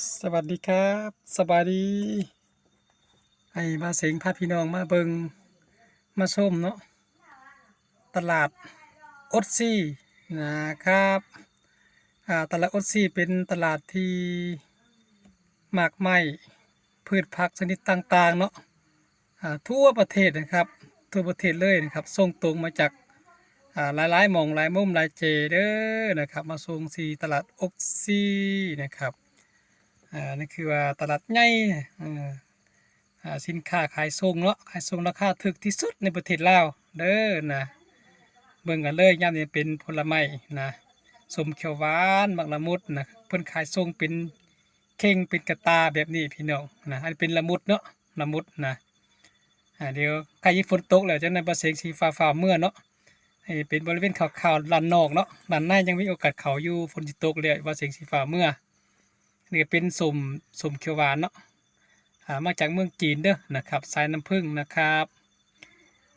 ສະຫວັດດີຄັບ ສະບາຍດີ. ໃຫ້ບ່າວເສັງພາພີ່ນ້ອງມາເບິ່ງມາຊົມເນາະ ຕະຫຼາດອົດຊີນະຄັບ. ອ່າ ຕະຫຼາດອົດຊີເປັນຕະຫຼາດທີ່ໝາກໄມ້ ພືດຜັກຊະນິດຕ່າງໆເນາະ ອ່າ ທົ່ວປະເທດນະຄັບ ທົ່ວປະເທດເລີຍນະຄັບ ສົ່ງຕົງມາຈາກ ອ່າ ຫຼາຍໆໝ່ອງ ຫຼາຍມຸມ ຫຼາຍເຈເດີນະຄັບ ມາສົ່ງທີ່ຕະຫຼາດອົດຊີນະຄັບ. ອ່າ ນີ້ຄືວ່າຕະຫຼາດໃຫຍ່ ເອີ ອ່າ ສິນຄ້າຂາຍສົ່ງເນາະ ຂາຍສົ່ງລາຄາຖືກທີ່ສຸດໃນປະເທດລາວເດີນະ. ເບິ່ງກັນເລີຍ ຍາມນີ້ເປັນຜົນລະໄມ້ນະ ສົ້ມຂຽວຫວານ ໝາກລະມຸດນະ ເພິ່ນຂາຍສົ່ງເປັນເຂ່ງເປັນກະຕ່າແບບນີ້ພີ່ນ້ອງນະ. ອັນນີ້ເປັນລະມຸດເນາະ ລະມຸດນະ. ອ່າ ດຽວໃກ້ຊິຝົນຕົກແລ້ວ ຈັ່ງໃດບ່າວເສັງຊິຟ້າວໆເມືອເນາະ. ໃຫ້ເປັນບໍລິເວນຂ່າວໆດ້ານນອກເນາະ ດ້ານໃນຍັງມີໂອກາດເຂົ້າຢູ່ ຝົນຊິຕົກແລ້ວ ບ່າວເສັງຊິຟ້າວເມືອ. ນີ້ກໍເປັນສົ້ມ ສົ້ມຂຽວຫວານເນາະ ອ່າ ມາຈາກເມືອງຈີນເດີນະຄັບ ສາຍນ້ຳຜຶ້ງນະຄັບ.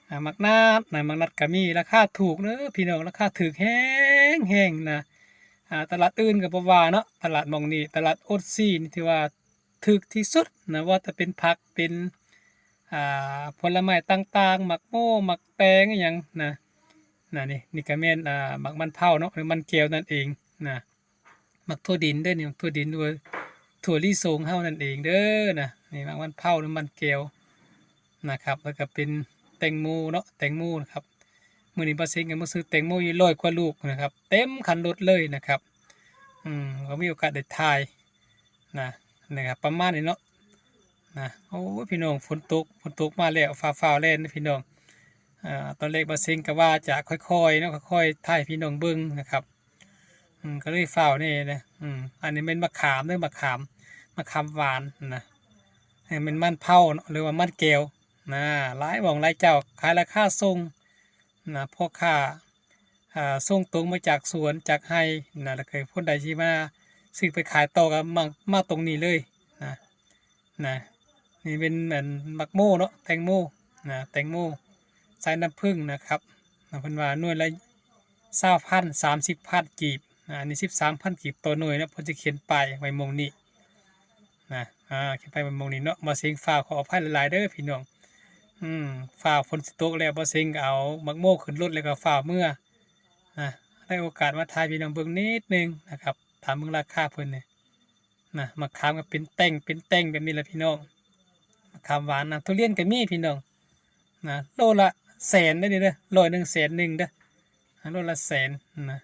ອ່າ ໝາກນັດນະ ໝາກນັດກໍມີ ລາຄາຖືກເດີພີ່ນ້ອງ ລາຄາຖືກແຮງໆນະ. ອ່າ ຕະຫຼາດອື່ນກໍບໍ່ວ່າເນາະ ຕະຫຼາດໝ່ອງນີ້ ຕະຫຼາດອົດຊີນ ຖືວ່າຖືກທີ່ສຸດນະ ວ່າແຕ່ເປັນຜັກ ເປັນ ອ່າ ຜົນລະໄມ້ຕ່າງໆ ໝາກໂມ ໝາກແຕງ ອີ່ຫຍັງນະ. ນະ ນີ້ ນີ້ກໍແມ່ນ ອ່າ ໝາກມັນເຜົາເນາະ ຫຼືມັນແກ້ວນັ້ນເອງນະ. ໝາກຖົ່ວດິນເດີນີ້ ໝາກຖົ່ວດິນ ຫຼືວ່າຖົ່ວລີສົງເຮົານັ້ນເອງເດີນະ. ນີ້ໝາກມັນເຜົາ ຫຼືມັນແກ້ວນະຄັບ. ແລ້ວກໍເປັນແຕງໂມເນາະ ແຕງໂມນະຄັບ. ມື້ນີ້ບ່າວເສັງກໍມາຊື້ແຕງໂມຢູ່ຮ້ອຍກວ່າລູກນະຄັບ ເຕັມຄັນລົດເລີຍນະຄັບ. ອືມ ກໍມີໂອກາດໄດ້ຖ່າຍນະ ນະຄັບ ປະມານນີ້ເນາະ. ນະ ໂອ້ຍ ພີ່ນ້ອງ ຝົນຕົກ ຝົນຕົກມາແລ້ວ ຟ້າວໆແລ່ນເດີພີ່ນ້ອງ. ອ່າ ຕອນແລກບ່າວເສັງກໍວ່າຈະຄ່ອຍໆເນາະ ຄ່ອຍໆຖ່າຍໃຫ້ພີ່ນ້ອງເບິ່ງນະຄັບ. ອືມ ກໍເລີຍຟ້າວແດ່ນະ. ອືມ ອັນນີ້ແມ່ນໝາກຂາມເດີ ໝາກຂາມ ໝາກຂາມຫວານນະ. ເອີ ແມ່ນມັນເຜົາເນາະ ຫຼືວ່າມັນແກ້ວນະ. ຫຼາຍໝ່ອງຫຼາຍເຈົ້າຂາຍລາຄາສົ່ງນະ ພໍ່ຄ້າ ອ່າ ສົ່ງຕົງມາຈາກສວນຈາກໄຮ່ນະ. ແລ້ວກໍຄົນໃດທີ່ມາຊື້ໄປຂາຍຕໍ່ກໍມາ ມາຕົງນີ້ເລີຍນະ. ນະ ນີ້ເປັນອັນໝາກໂມເນາະ ແຕງໂມນະ ແຕງໂມສາຍນ້ຳຜຶ້ງນະຄັບນະ. ເພິ່ນວ່າໜ່ວຍລະຊາວພັນ ສາມສິບພັນກີບນະ ອັນນີ້ສິບສາມພັນກີບຕໍ່ໜ່ວຍເນາະ. ເພິ່ນຈະຂຽນປ້າຍໄວ້ໝ່ອງນີ້ນະ ອ່າ ຂຽນປ້າຍໄວ້ໝ່ອງນີ້ເນາະ. ບ່າວເສັງຟ້າວ ຂໍອະໄພຫຼາຍໆເດີພີ່ນ້ອງ. ອືມ ຟ້າວ ຝົນຊິຕົກແລ້ວ ບ່າວເສັງກໍເອົາໝາກໂມຂຶ້ນລົດ ແລ້ວກໍຟ້າວເມືອນະ. ໄດ້ໂອກາດມາຖ່າຍໃຫ້ພີ່ນ້ອງເບິ່ງນິດໜຶ່ງນະຄັບ. ຖາມເບິ່ງລາຄາເພິ່ນນີ້ ນະ ໝາກຂາມກໍເປັນແຕ່ງ ເປັນແຕ່ງແບບນີ້ລະພີ່ນ້ອງ. ໝາກຂາມຫວານນະ ທຸລຽນກໍມີພີ່ນ້ອງນະ. ໂລລະແສນເດີນີ້ເດີ ຮ້ອຍໜຶ່ງ ແສນໜຶ່ງເດີ ໂລລະແສນນະ.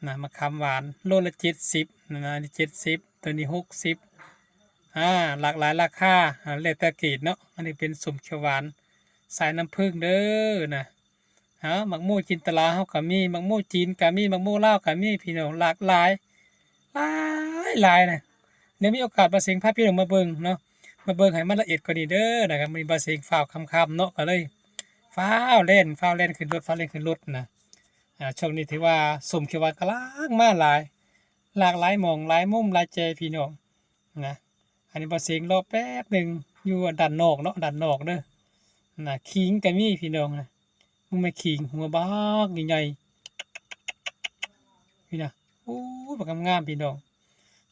ນະ ໝາກຂາມຫວານໂລລະເຈັດສິບນະ ອັນນີ້ເຈັດສິບ ໂຕນີ້ຫົກສິບ. ອ່າ ຫຼາກຫຼາຍລາຄາ ອ່າ ແລ້ວແຕ່ເກຣດເນາະ. ອັນນີ້ເປັນສົ້ມຂຽວຫວານສາຍນ້ຳຜຶ້ງເດີນະ. ເອົາ ໝາກໂມຈິນຕະລາເຮົາກໍມີ ໝາກໂມຈີນກໍມີ ໝາກໂມລາວກໍມີພີ່ນ້ອງ ຫຼາກຫຼາຍ ຫຼາຍຫຼາຍນະ. ດຽວມີໂອກາດບ່າວເສັງພາພີ່ນ້ອງມາເບິ່ງເນາະ ມາເບິ່ງໃຫ້ມັນລະອຽດກວ່ານີ້ເດີນະຄັບ. ມື້ນີ້ບ່າວເສັງຟ້າວຄ່ຳໆເນາະ ກໍເລີຍຟ້າວແລ່ນ ຟ້າວແລ່ນຂຶ້ນລົດ ຟ້າວແລ່ນຂຶ້ນລົດນະ. ອ່າ ຊ່ວງນີ້ຖືວ່າສົ້ມຂຽວຫວານກຳລັງມາຫຼາຍ ຫຼາກຫຼາຍໝ່ອງ ຫຼາຍມຸມ ຫຼາຍແຈພີ່ນ້ອງນະ. ອັນນີ້ບ່າວເສັງລໍແປັບໜຶ່ງ ຢູ່ດ້ານນອກເນາະ ດ້ານນອກເດີນະ. ຂີງກໍມີພີ່ນ້ອງນະ ມັນແມ່ນຂີງຫົວບັກໃຫຍ່ໆນີ້ນະ. ໂອ້ ບັກງາມໆພີ່ນ້ອງ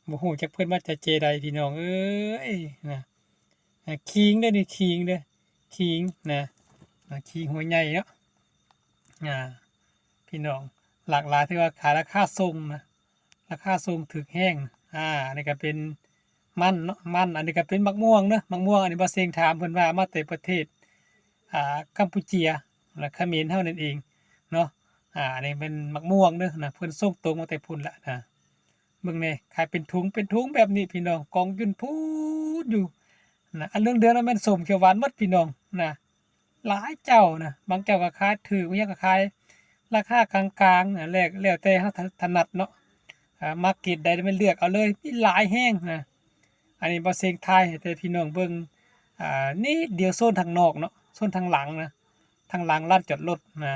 ບໍ່ຮູ້ຈັກເພິ່ນມາຈາກແຈໃດພີ່ນ້ອງເອີຍນະ. ອ່າ ຂີງເດີນີ້ ຂີງເດີ ຂີງນະ ອ່າ ຂີງຫົວໃຫຍ່ເນາະ. ອ່າ ພີ່ນ້ອງ ຫຼາກຫຼາຍ ຖືວ່າຂາຍລາຄາສົ່ງນະ ລາຄາສົ່ງຖືກແຮງ. ອ່າ ອັນນີ້ກໍເປັນມັນເນາະ ມັນ. ອັນນີ້ກໍເປັນໝາກມ່ວງເດີ ໝາກມ່ວງ. ອັນນີ້ບ່າວເສັງຖາມເພິ່ນວ່າມາແຕ່ປະເທດ ອ່າ ກຳປູເຈຍ ແລະ ຂະເໝນເຮົານັ້ນເອງເນາະ. ອ່າ ອັນນີ້ເປັນໝາກມ່ວງເດີນະ ເພິ່ນສົ່ງຕົງມາແຕ່ພຸ້ນລະນະ. ເບິ່ງແດ່ ຂາຍເປັນຖົງເປັນຖົງແບບນີ້ພີ່ນ້ອງ ກອງຢູ່ພຸ້ນຢູ່ນະ. ອັນເຫຼືອງໆນັ້ນແມ່ນສົ້ມຂຽວຫວານໝົດພີ່ນ້ອງນະ. ຫຼາຍເຈົ້ານະ ບາງເຈົ້າກໍຂາຍຖືກ ບາງເຈົ້າກໍຂາຍລາຄາກາງໆນະ ແລ້ວ ແລ້ວແຕ່ເຮົາຖະ ຖະໜັດເນາະ. ອ່າ ມັກເກຣດໃດແມ່ນເລືອກເອົາເລີຍ ມີຫຼາຍແຮງນະ. ອັນນີ້ບ່າວເສັງຖ່າຍໃຫ້ແຕ່ພີ່ນ້ອງເບິ່ງ ອ່າ ນິດດຽວ ໂຊນທາງນອກເນາະ ໂຊນທາງຫຼັງນະ ທາງຫຼັງລານຈອດລົດນະ.